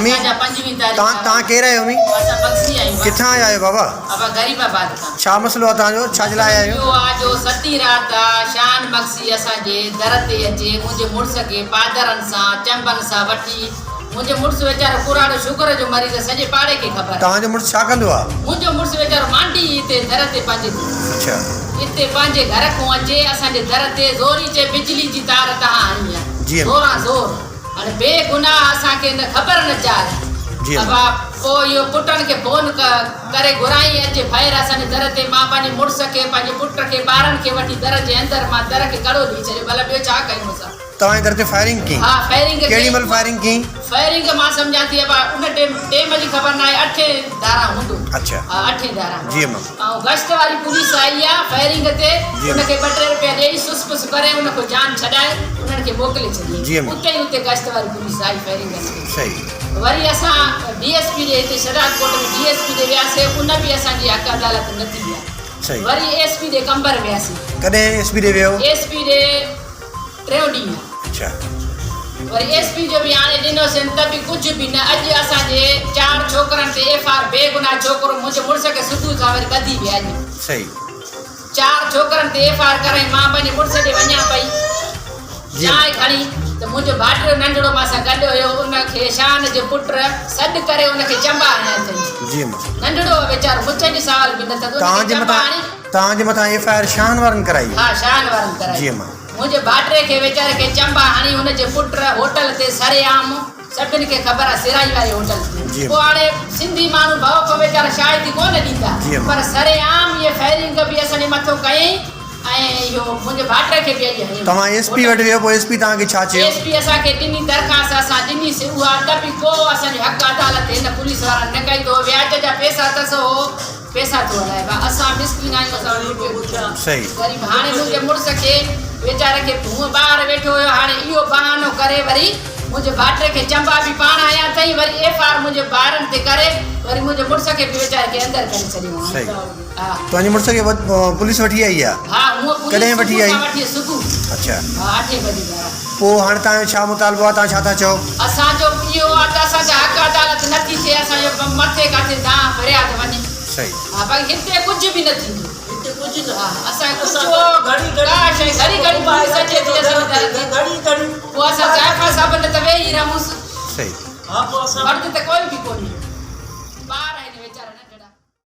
امي اسان جا پنجويهه تاريخ توهان توهان ڪير آهيو امي؟ اسان بخشي آهيون بابا. ڪٿان آيا آهيو بابا؟ ابا غريب آباد کان. ڇا مسئلو آهي توهان جو ڇا جي لاء آيا آهيو؟ اهو آ جو ستين رات آ شان مگسي اسان جي در تي اچي منهنجي مڙس کي پادرن سان چنبن سان وٺي منهنجو مڙس ويچارو ڪراڙو شگر جو مريض آ سڄي پاڙي کي خبر آ. توهان جو مڙس ڇا ڪندو آ؟ منهنجو مڙس ويچارو مانڊي هتي در تي پنهنجي اڇا. اتي پنهنجي گهر کون اچي اسان جي در تي زوري چئي بجلي جي تار تهان هنئي آ جي زوران زور. هاڻي بي گناهه اسان کي نه خبر نه چار. جي ابا پوء اهو پٽن کي فون ڪري گهرائين اچي فائر اسان جي در تي مان پنهنجي مڙس کي پنهنجي پٽ کي ٻارن کي وٺي در جي اندر مان در کي ڪڙو ڏئي ڇڏيو ڀلا ٻيو ڇا ڪيون اسان. توهان جي در تي فائرنگ ڪئي. ها فائرنگ ڪئي. ڪهڙي مهل فائرنگ ڪئي؟ فائرنگ مان سمجهان ٿي ابا ان ٽيم ٽيم جي خبر ناهي اٺين ڌاران هوندو. اڇا. ها اٺين ڌاران. جي اما. ۽ گشت واري پوليس آئي آ فائرنگ تي ان کي ٻه ٽي روپيا ڏيئي سس پس ڪري ان کان جان ڇڏائي انهن کي موڪلي ڇڏيائين اتي ئي اتي گشت واري پوليس آئي فائرنگ تي صحيح. وري اسان ڊي ايس پي ڏي هتي شهداد ڪوٽ ۾ ڊي ايس پي ڏي وياسي ان به اسان جي حق عدالت نه ٿي آ صحيح. وري ايس پي ڏي قمبر وياسي. ڪڏهن ايس پي ڏي ويو؟ ايس پي ڏي ٽيون ڏينهن اڇا. وري ايس پي جو به آڻي ڏنوسين ته به ڪجهه به نه اڄ اسان جي چار ڇوڪرن تي ايف آر بي گناهه ڇوڪرو منهنجي مڙس کي صبح سان وري ٻڌي ويا اڄ صحيح. چار ڇوڪرن تي ايف آر ڪرائين مان پنهنجي مڙس ڏي وڃان پئي جي چانهه کڻي ته منهنجو ڀائٽيو ننڍڙو مان سان گڏ هيو ان کي شان جي پٽ سڏ ڪري ان کي چنبا هنيا اٿئي جي ننڍڙو هو ويچارو مڇن جي سوال به نه اٿس ان توهان کي جي چنبا مٿان هڻي توهان جي مٿان ايف I R شاهن وارن ڪرائي ها شاهن وارن ڪرائي جي امان. منهنجي ڀائٽي کي ويچاري کي چنبا هڻي هن جي پٽ هوٽل تي سرعام سڀن کي خبر آ سرائي واري هوٽل جي تي پوء هاڻي سنڌي ماڻهو ڀؤ کان ويچارا شاهدي ڪونه ڏيندا جي امان. پر سرعام اهي فائرنگ به اسان جي مٿو ڪيائين ۽ اهو منهنجي ڀائٽي کي به اڄ هنيو توهان ايس پي وٽ ويو پوء ايس پي توهان کي ڇا چيو؟ ايس پي اسان کي ڏني درخواست اسان ڏني سي اها ته به ڪو اسان جي حق عدالت هن پوليس وارن نه ڪئي ته هو وياج جا پيسا اٿس هو پيسا ٿو هلائي ڀا اسان مسڪين آهيون اسان وٽ روپيو به ڪونهي صحيح. غريب هاڻي منهنجي مڙس کي ويچاري کي هونء ٻاهر ويٺو هيو هاڻي اهو بهانو ڪري وري منهنجي ڀائٽي کي چنبا به پاڻ هنيا اٿئي وري ايف آر منهنجي ٻارن تي ڪري وري منهنجي مڙس کي به ويچاري کي اندر ڪري ڇڏيو هاڻي صحيح. ها. تنهنجي مڙس کي پوليس وٺي آئي آ؟ ها هونء پوليس ڪڏهن وٺي صبح آئي؟ سان وٺي صبح. اڇا. ها اٺين بجي ڌاران. پوء هاڻي توهان جو ڇا مطالبو آ توهان ڇا ٿا چئو؟ اسان جو اهو آ ته اسان جا حق عدالت نه ٿي ٿئي اسان جو مٿي ڪاٿي دانهن فرياد وڃي. صحيح. ها باقي هتي ڪجهه به نه ٿيندو. هتي ڪجهه نه ها اسان کي اسان ڪجهه گهڙي گهڙي ڪا شيء گهڙي گهڙي پوليس اچي ٿي اسان جي در تي. گهڙي گهڙي پوء اسان زائفا صاحب نه ته ويهي رهونس. صحيح. ها پوء اسان فرد ته ڪوئي به ڪونهي.